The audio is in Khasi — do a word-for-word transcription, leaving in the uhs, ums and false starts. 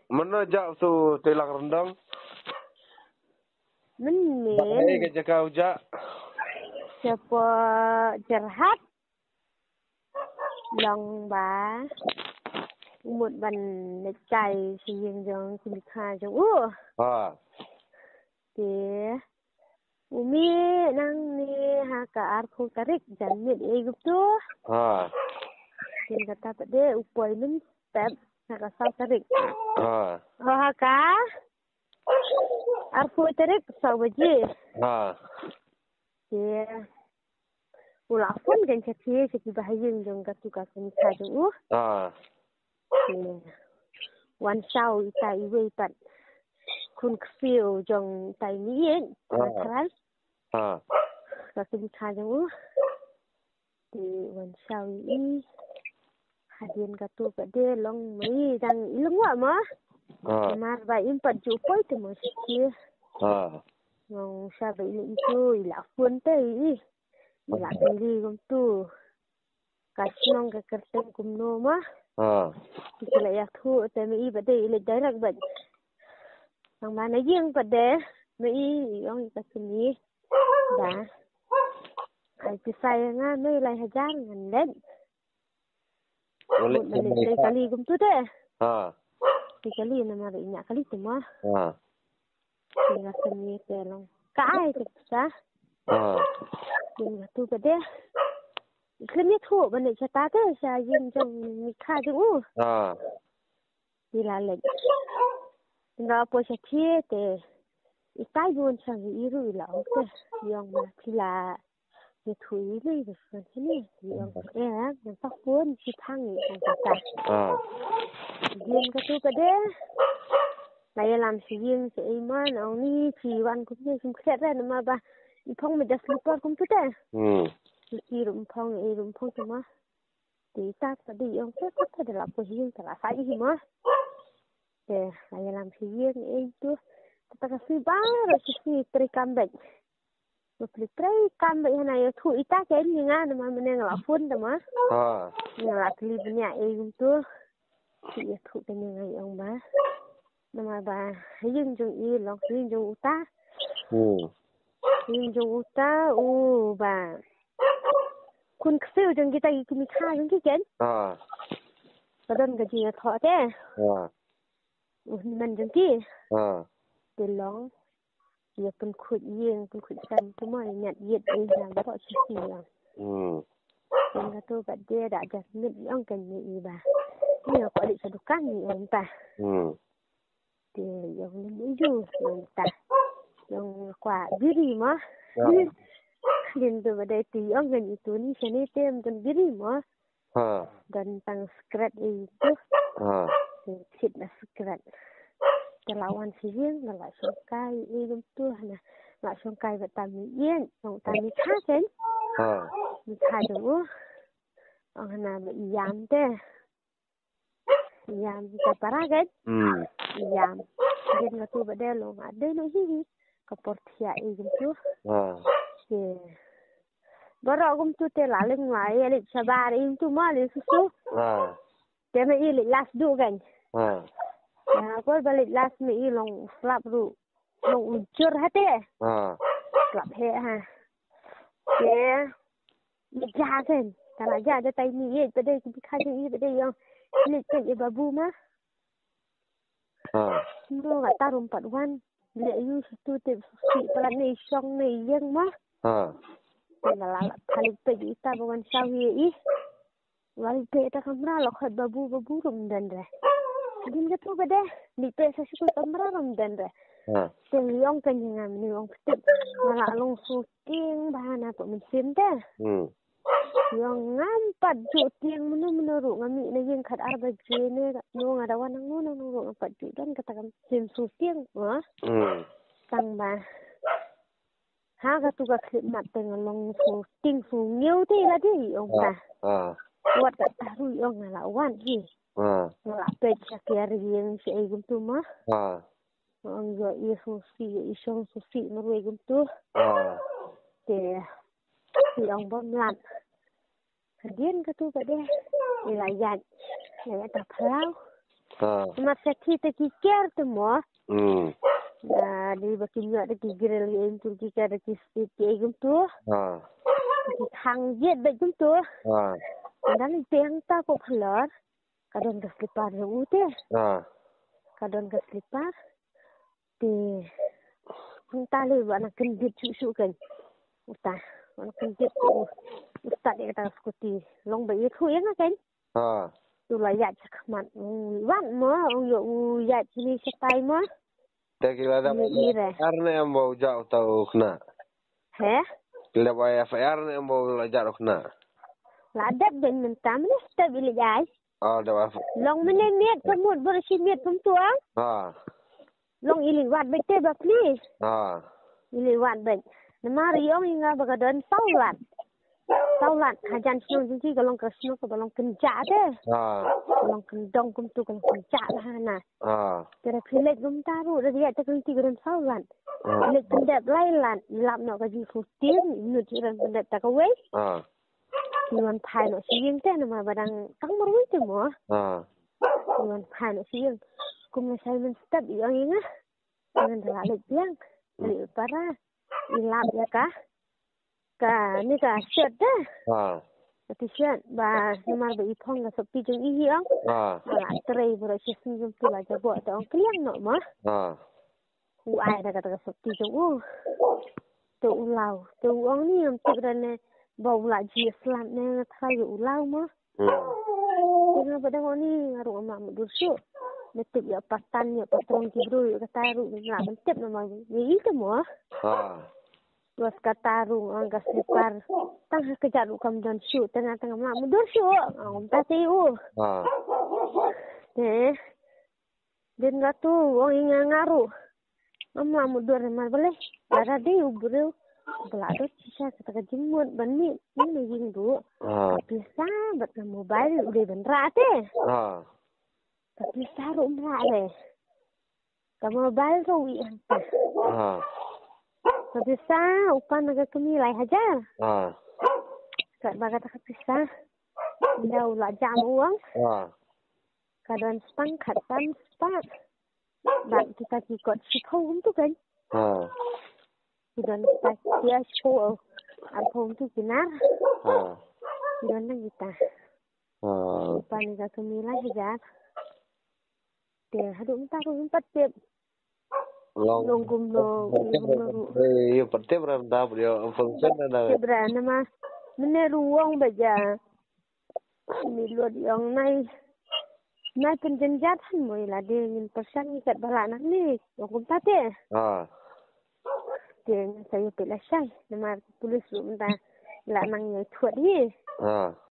Mano ja tu telang rendang? Mynnin. Ba hai ka jaka u ja. Siapa jerhat? Long ba. Umut ban nekai si yin jong kumikha jong u. Ha. Te. Umi nang ni ha ka arphew tarik jan mit e gup tu. Ha. Kin kata pade u poi min step ha ka saw tarik. Ha. Oh, ha ka arphew tarik saw baje. Ha. Te. U la phone kan cha thie cha ki bahaïing jong katu ka kumikha jong u. Ha. Wan shaw ita iwei pat khun kfiew jong ita i miet. Tharai. Ka kumikha jong u. Te wan shaw i hadien katu pat de long mai dang i lengwa ma. Mar ba im pat ju poi te mo shi. Ngong sha ba i le itu i la phone te i. I la kali kumtu. Ka shnong ka kyrteng kumno ma. Ki la ïathuh te me i ba dei i leit direct bad. Nang ma na ïing pat de me i ong i ka sini. Da. Ai pisa ïa nga me i lai hajar ngan leit. Mut na leit te kali kumtu te. Te kali na ma i nya kali te ma. Te nga sini te long. Ka ai te pisa. Te nga tu pat de. Khlem ïathuh ban leit sha ta te sha ïing jong kumikha jong u. Te la leit. Nga poi sha thie te. I tai bun sha i ru i la ong te. Ïong ma phi la ïathuh i le i bas kan sini. Ïong eh ngan tak pun si thang i ong ta. Ïing katu pat de. La ïalam si ïing si ei man ong ni phi wan kum ne sim khet re na ma ba. I phong me das lupar kumtu te. Ki rum phong ei rum phong tu ma. Te ta ta di ong te ta ta de la poi ïing ta la sa i ma. Te la ïalam si ïing ei tu. Ta ka si ba ro si si trei kam bek. Ba pli trei kam bek hana ïathuh ita ke ni nga na ma mene nga la phone ta ma. Nga la kli bnya ei kumtu. Ki ïathuh ke ni nga i ong ba. Namar ba ïing jong i long ïing jong uta. Ïing jong uta u ba. Khun ksew jong kita i kumikha jong ki ken. Ka don ka jingïathoh te. U hynmen jong ki. Te long. Ïa pynkhuid ïing pynkhuid sem tu ma ïa ñiat ïit ei na ba shi shi ïa. Ken ka tu ba de da jas mit ïong ken ni i ba. Ïa ko dik sa dukan ni ong ta. Te ïong ni i ju ong ta. Ïong kwa biri ma. Din tu ba de ti ïong ken i tu ni shani tem ken biri ma. Don tang skret i tu. Te chit na skret. Te la wan si ïing na la shongkai i gum tu na. La shongkai ba tam i ïing, ong tam i kha ken. I kha jong u. Ong na ba i yam te. I yam ta para ken. I yam. Ken ka tu ba de lo ma de lo hi hi. Ka por thiah i gum tu. Te Baroh kumtu te la leng la ïa leit shabar ïa kumtu ma leit susu. Te ma i leit las du kan. Ya, por ba leit las ma i long slap ruh. Long ujur hate. Slap he ha. Te i ja kan. Ta la ja da tai ni i ba dei ki kha i ba dei ïong. Leit kan i babu ma. Ndo ka tarum pat wan. Le yu situ te si palat ne shong ne ïeng ma. Te la la thalik pe ita ba wan shaw hi i. Wal pe ta kamra lo khat babu babu rum dan re. Din ka tu ba de. Ni pe sa situ kamra rum dan re. Te ïong ka ni ngam ni ong ptik. La la long su ting ba na to min sim te. Ïong ngam pat ju tieng munu munu ruh ngam mih na ïing khat ar baje ne no nga da wan nang no nang ruh ngam pat ju don kata kam sim su tieng wa. Tang ba ha ka tu ka khlip mat te nga long su ting su ngiu te la de ong ta. Wat ka ta ru ong nga la wan hi. Nga la pek sa kiar ïing si ai gum tu ma. Ong yo i su si i shong su si ma ru ai gum tu. Te Ki ong bom lat. Hadien ka tu ka de. I la ïaid. La ïaid ta phalau. Ha. Namar sakhi te ki ker te mo. Hmm. Da di ba ki nyuat da ki grill ki em tu ki ker da ki stick ki em tu. Ha. Ki khang jied da em tu. Ha. Dan i peng ta ko khlor. Ka don ka slipar jong u te. Ha. Ka don ka slipar. Te hangta le ba na kyndit shu shu kan. Uta ba na kyndit u. Uta de kata ka skuti long ba i khu ïa nga kan. Ha. Tu la ïaid sha khmat u wan mo u ïa u ïaid sini shatai mo. Te ki la dep Ni i re. F I R ne em ba u jah uta u khynnah. He? Ki la dep F I R ne em ba u la jah u khynnah. La dep ben mynta mynne step i leit ai. Ah, dep F I R. Long mynne miet ka mut bor shi miet pum tuang. Ha. Long i leit wad beit te ba pli. Ha. I leit wad beit. Namar i ong i nga ba ka don saw lad. Saw lad hajan shnong jong ki ka long ka shnong ka ba long kynjah te. Ha. Ka long kyndong kumtu ka long kynjah la hana. Ha. Te da phi leit kumta ruh da ïa te ka lynti ka don saw lad. Ha. Leit pyndep lai lad i lap noh ka jingfifteen minit i ran pyndep ta kawei. Ha. Ki wan phai noh sha ïing te namar ba dang tang marwei te mo. Ha. Ki wan phai noh sha ïing. Kum na Simon step i ong i nga. Ngan da la leit biang. Leit para. I lap ïa ka. Ka ni ka shirt te. Ha. Ka t-shirt ba namar ba i phong ka sopti jong i hi ong. Ha. Ba la trei ba ra shi sien jong tu la jaboh te ong kliang noh mo. Ha. U ai da kata ka sopti jong u. Te u law. Te u ong ni ym tip ra ne ba u la ji slam ne nga tharai u law mo. Hmm. Te nga ba dang ong ni nga ruh ngam lah mutdur shuh. Ne tip ïa patan ïa patron ki briew ïa kata ruh ngam lah ban tip namar ngi i te mo. Ha. Bas kata ruh nga ka slipar. Tang ha kjat ruh kam don shuh te nga tang ngam lah mutdur shuh. Ngam ta te u. Ha. Te Din katu ong i nga nga ruh. Ngam lah mutdur namar balei. Lada dei u briew ba la dot shisha kata ka jingmut ban mih na ïing ruh. Ah. Ka pisa bad ka mobile u dei ban rah te. Ah. Ka pisa ruh um rah re. Ka mobile ruh wi hangta. Ah. Ka pisa u pan na ka kmie lai hajar. Ah. Katba kata ka pisa. Ynda u la jam u ong. Ah. Ka don spang khatsan spah. Bad kita ki kot shiphew kumtu kan. Ha. Ki don kita ki shiphew arphew kumtu ki nar. Ha. Ki don na kita. Ha. Upa ni ka kmie lai hajar. Te haduh mynta ruh ngim pat tip. Long. Long kumno, long kumno ruh. Eh, ïa pat tip ra da, ïa function da. Tip ra namar mynne ruh u ong ba ja. Ni lut ïong nai. Nai pynjynjar than mo ïa lade ngin pyrshang ïa kat ba lah nangne. Ong kumta te. Ha. Te ngin sa ïa peit lashai. Namar ki pulis ruh mynta la nang ïa thuat hi. Ha.